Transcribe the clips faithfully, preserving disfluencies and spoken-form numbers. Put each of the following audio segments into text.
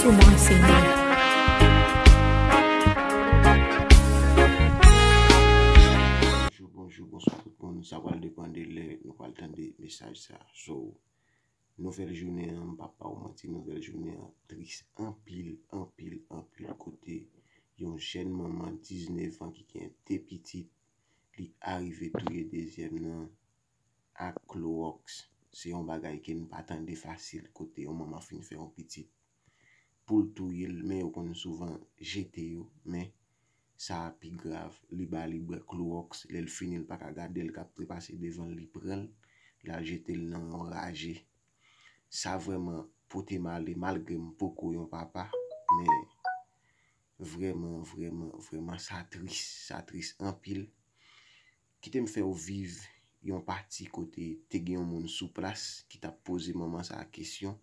Pou mwen, Senyè. Bonjou, bonjou, bonswa tout moun. Sa pral depann de lè nou pral tande mesaj sa. So, nouvèl jounen an, m p ap ba w manti, nouvèl jounen an tris anpil, anpil, anpil, kote yon jèn manman diznèf an ki gen de pitit, li arive touye dezyèm nan ak klowòks. Se yon bagay ke n pa tande fasil kote yon manman fin fè yon pitit pou l touye l, men yo konn souvan jete yo, men sa a pi grav. Li ba li bwè klowòks, lè l fini, l pa ka gade l, k ap trepase devan l, li pran l, l al jete l nan yon raje. Sa vrèman pote m ale, malgre m poko yon papa, men vrèman, vrèman, vrèman, sa tris, sa tris anpil. Kite m fè w viv yon pati kote te gen yon moun sou plas ki t ap poze manman sa a kesyon,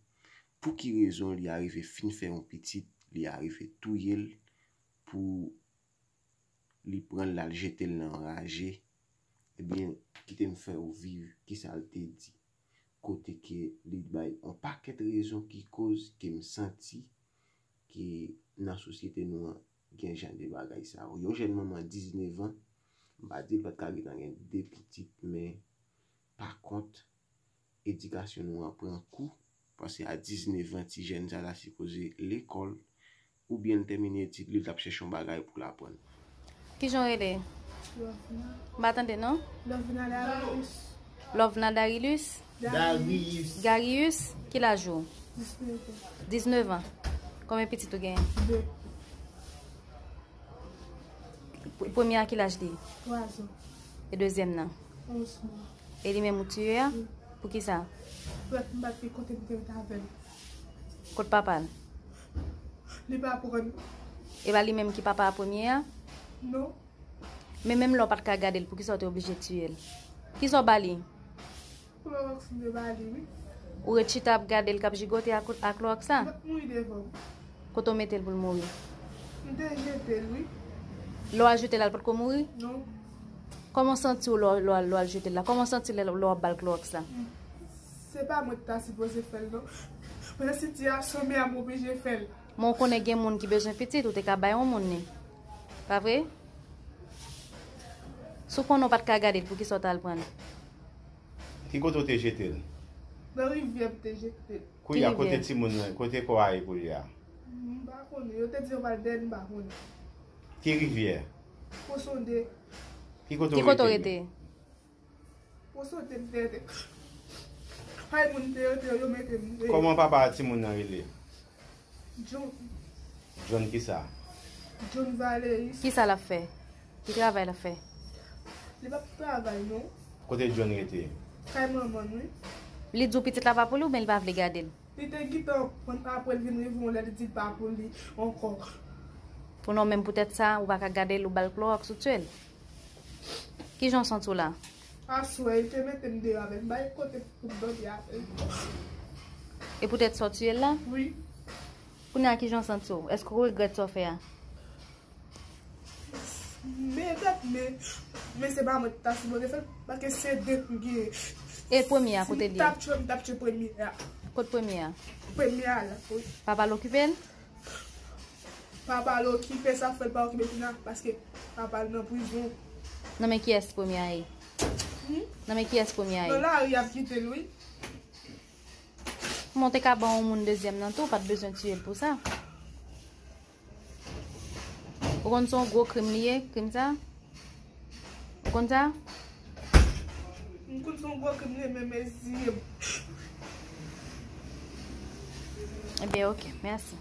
pou ki rezon li arive fin fè yon pitit, li arive touye l pou li pran l, l al jete l nan raje. Ebyen, kite m fè w viv kisa l te di. Kote ke li bay yon pakèt rezon ki koz ke m santi ke nan sosyete nou an, gen jan de bagay sa yo. Yon jèn manman diznèf an, m pa di l pa t ka gentan gen de pitit, men pa kont, edikasyon nou an pran kou, paske a diznèf an, ti jèn sa la sipoze lekòl, oubyen l tèmine etid li, l t ap chèche yon bagay pou l aprann. Kijan w rele? Lovna. M pa tande non. Lovna Darius. Lovna Darius? Darius. Darius. Ki laj ou? Diznèf an. Diznèf an. Konbyen pitit ou genyen? De. Premye a ki laj li? Twa zan. E dezyèm nan? Onz mwa. E li menm ou tiye a? Wi. Poukisa? Brèf, m pa t gen kote m te ret avè l. Kot papa l? Li pa pran. E pa li menm ki papa a premye a? Non. Men menm lè w pa t ka gade l, poukisa w te oblije tiye l? Kisa w ba li? Klowòks m te ba li, wi. Ou ret chita ap gade l k ap jigote ak, ak klowòks la? L ap mouri devan m. Kote w mete l pou l mouri? M te jete l, wi. Lè w al jete l, l potko mouri? Non. Kòman w santi w lè w, lè w al, lè w al jete l la? Kòman w santi lè, lè w ap ba l klowòks la? Se pa mwen ki ta sipoze fè l, non. Men sitiyasyon mè a m oblije fè l. Men w konnen gen moun ki bezwen pitit, ou te ka bay yon moun li. Pa vre? Si w konnen w pa t ka gade l, poukisa w t al pran l? Ki kote w te jete l? Nan rivyè m te jete l. Kounye a, kote timoun nan, kote kò a ye kounye a? M pa konnen. Yo te di yo pral dèyè l, m pa konnen. Ki rivyè? Pwosonde. Ki kote w rete? Pwosonde m te rete. Kay moun te rete, yo mete m. Kòman papa a timoun nan rele? John. John kisa? John Valeris. Kisa l ap fè? Ki travay l ap fè? Li p ap travay, non. Kote John rete? Kay manman l, wi. Li di w pitit la pa pou li oubyen li pa vle gade l? Li te gentan konn, apre l vin rive yon lè, li di l pa pou li ankò. Pou non, menm poutèt sa, ou pa ka gade l, ou ba l klowòks, ou tiye l. Kijan w santi w la? Aswè, li te mete m deyò avè l, m pa gen kote pou m dòmi avè l. E poutèt sa w tiye l la? Wi. Kounye a, kijan w santi w? Èske w regrèt sa w fè a? Men dat, men, men se pa mwen ki ta sipoze fè l, paske se de m genyen. E premye a, kote l ye? Si m t ap tchwe, m t ap tchwe premye a. Kot premye a? Premye a la, wi. Papa l okipe l? Papa l okipe, sa fè l pa okipe kounye a, paske papa l nan prizon. Nan men kiyès premye a ye? Hmm? Nan men kiyès premye a ye? Nan lari y ap kite l, wi. Men w te ka ban yon moun dezyèm nan tou, ou pa t bezwen tiye l pou sa. Ou konn se yon gwo krim li ye, krim sa? Ou konn sa? M konn se yon gwo krim li ye, men mezi. Ebyen, oke, mèsi.